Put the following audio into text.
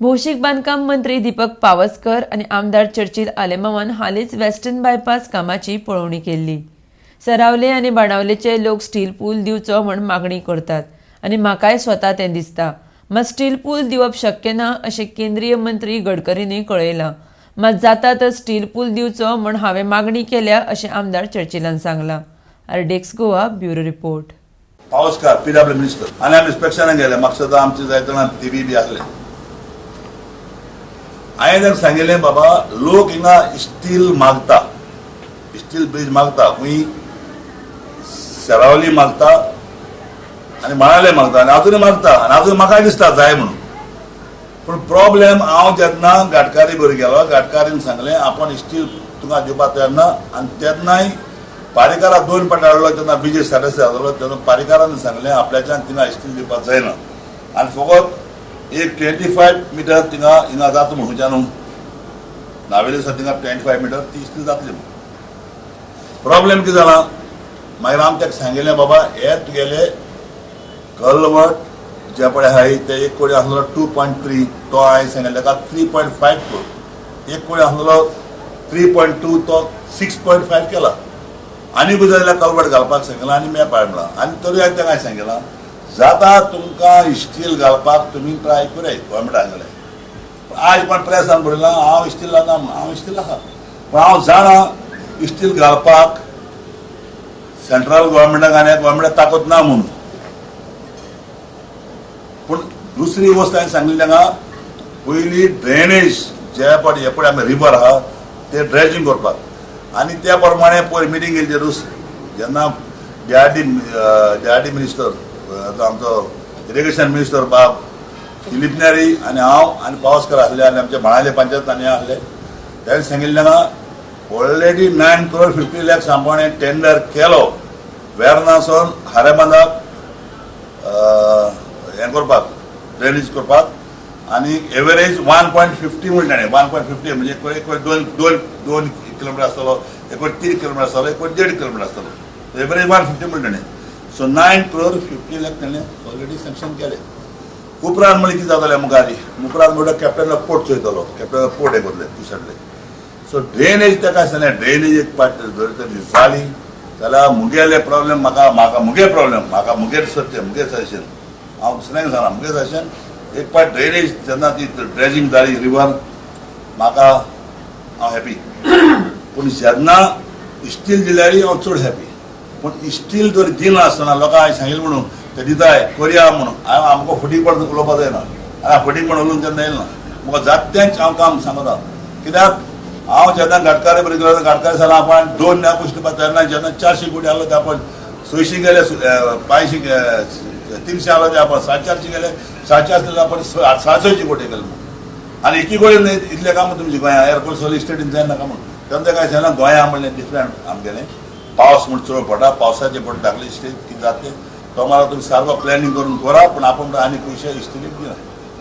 भौशीक बांदकाम मंत्री दीपक पावसकर आनी आमदार चर्चिल आलेमांवान हालींच वेस्टर्न बायपास कामाची पळोवणी केल्ली. सरावले आनी बाणावलेचे लोक स्टील पूल दिवचो म्हण मागणी करतात आनी म्हाकाय स्वता तें दिसता. मात स्टील पूल दिवप शक्य ना अशें केंद्रीय मंत्री गडकरींनी कळयलां. मात जाता तर स्टील पूल दिवचो म्हण हांवें मागणी केल्या अशें आमदार चर्चिलान सांगलां. RDX Goa bureau report. Pawaskar PW minister आनी आमी इन्स्पेक्शनाक गेले. म्हापशें आमचे जाय जाणां टीव्ही बी आसले. हांवें तांकां सांगिल्लें, बाबा, लोक हिंगा स्टील मागता, स्टील ब्रीज मागता. खंय? सेरावली मागता आनी बाणावले मागता आनी अजूनय मागता आनी अजून म्हाकाय दिसता जाय म्हणून. पूण प्रॉब्लेम, हांव जेन्ना गाडकारी बरोबर गेलो, गाडकारीन सांगलें, आपण स्टील तुका दिवपाक तयार ना. आनी तेन्नाय पारेकाराक दोन पाट हाडलो. तेन्ना विजय सरदेसाय जालो. तेन्ना पारेकारान सांगलें, आपल्याच्यान थिंगा स्टील दिवपाक जायना आनी फकत एक 25 मिटर थिंगा हिंगा जाता म्हणून, खंयच्यान न्हू नावेली आसा थिंगा 25 मिटर ती स्टील जातली म्हणून. प्रॉब्लेम कितें जाला, मागीर आमी ताका सांगिल्लें, बाबा, हे तुगेले कलवट जे पळय आहाय ते एक कोटी आसलेलो 2.3, तो हांवें सांगिल्लें ताका 3.5 करोड. एक कोटी आसलेलो 3.2, तो 6.5 केला. आनी जाय जाल्यार कलवट घालपाक सांगिलां आनी मॅप हाड म्हणलां. आनी तरी हांवें ताका सांगिलां, जाता तुमकां स्टील घालपाक तुमी ट्राय कराय. गव्हर्मेंटान सांगलें. आज पण प्रेसान बरयलां, हांव स्टील ना म्हणून. हांव स्टील आसा, पूण हांव जाणा स्टील घालपाक सेंट्रल गव्हर्मेंटाक आनी गव्हर्मेंटाक ताकद ना म्हणून. पूण दुसरी वस्त हांवें सांगली तांकां, पयली ड्रेनेज जे पळय हे पळय आमी रिवर आहा ते ड्रेजिंग करपाक. आनी त्या प्रमाणे पयर मिटींग केली रुस जेन्ना डीआरडी मिनिस्टर, आमचो इरिगेशन मिनिस्टर बाब फिलीप न्यारी आनी हांव आनी पावसकर आसले आनी आमचे बाणावले पंचायत आनी आसले. ताणें सांगिल्लें हांगा ऑलरेडी 9 करोड 50 लॅक्स आमकां टेंडर केलो वेर्नासून खारेबांदाक हें करपाक, ड्रेनेज करपाक. आनी एवरेज 1.50 म्हणटा ताणें. 1.50 म्हणजे एक एक दोन दोन दोन किलोमिटर आसतलो, एक वयर 3 किलोमिटर आसतलो, एक वयर 1.5 किलोमिटर आसतलो. एवरेज 1.50 म्हणटा ताणें. सो 9 करोड 50 लॅक ताणें ऑलरेडी सँक्शन केले. उपरांत म्हणलें कितें जातलें मुखार? उपरांत म्हणल्यार कॅप्टन ऑफ पोर्ट चोयतलो, कॅप्टन ऑफ पोर्ट हें करतले कुशडले. सो ड्रेनेज ताका आसतना ड्रेनेज एक पार्ट जर तरी जाली जाल्यार मुगेले प्रॉब्लेम, म्हाका म्हाका मुगे प्रॉब्लेम, म्हाका मुगेर सत्य, मुगे सजेशन, हांव दुसऱ्यांक सांगना, मुगे सजेशन, एक पार्ट ड्रेनेज जेन्ना ती ड्रेजिंग जाली रिवर, म्हाका हांव हॅपी. पूण जेन्ना स्टील दिल्यारय हांव चड हॅपी. पूण स्टील जर दिना आसतना लोकांक हांवें सांगिल्लें म्हणून ते दिताय करया म्हणून, हांवें आमकां फटींगपण उलोवपाक जायना आनी फटींगपण उलोवन केन्ना येयना. म्हाका जाता तेंच हांव काम सांगता. कित्याक हांव जेन्ना गाडकारे बरें गेलो, गाडकार सांगला आपण दोन ना पयशे दिवपाक तयार ना. जेन्ना 400 कोटी आसलो ते आपण 600 गेले, 500 300 आसलो ते आपण 450 गेले, 450 गेले, आपण 650 कोटी गेले म्हणून. आनी एकी कोटी न्हय, इतलें काम तुमचे गोंया एअरपोर्ट सगळे स्टेटीन जायना का म्हणून. तेन्ना काय सांगला, गोंया म्हणलें डिफरंट आमगेलें, पावस म्हण चड पडटा, पावसाचे पड दाखले स्टेट कितें जाता तो मला तुमी सारको प्लॅनिंग करून करा. पूण आपण आनी पयशे इस्टिलीक दिना.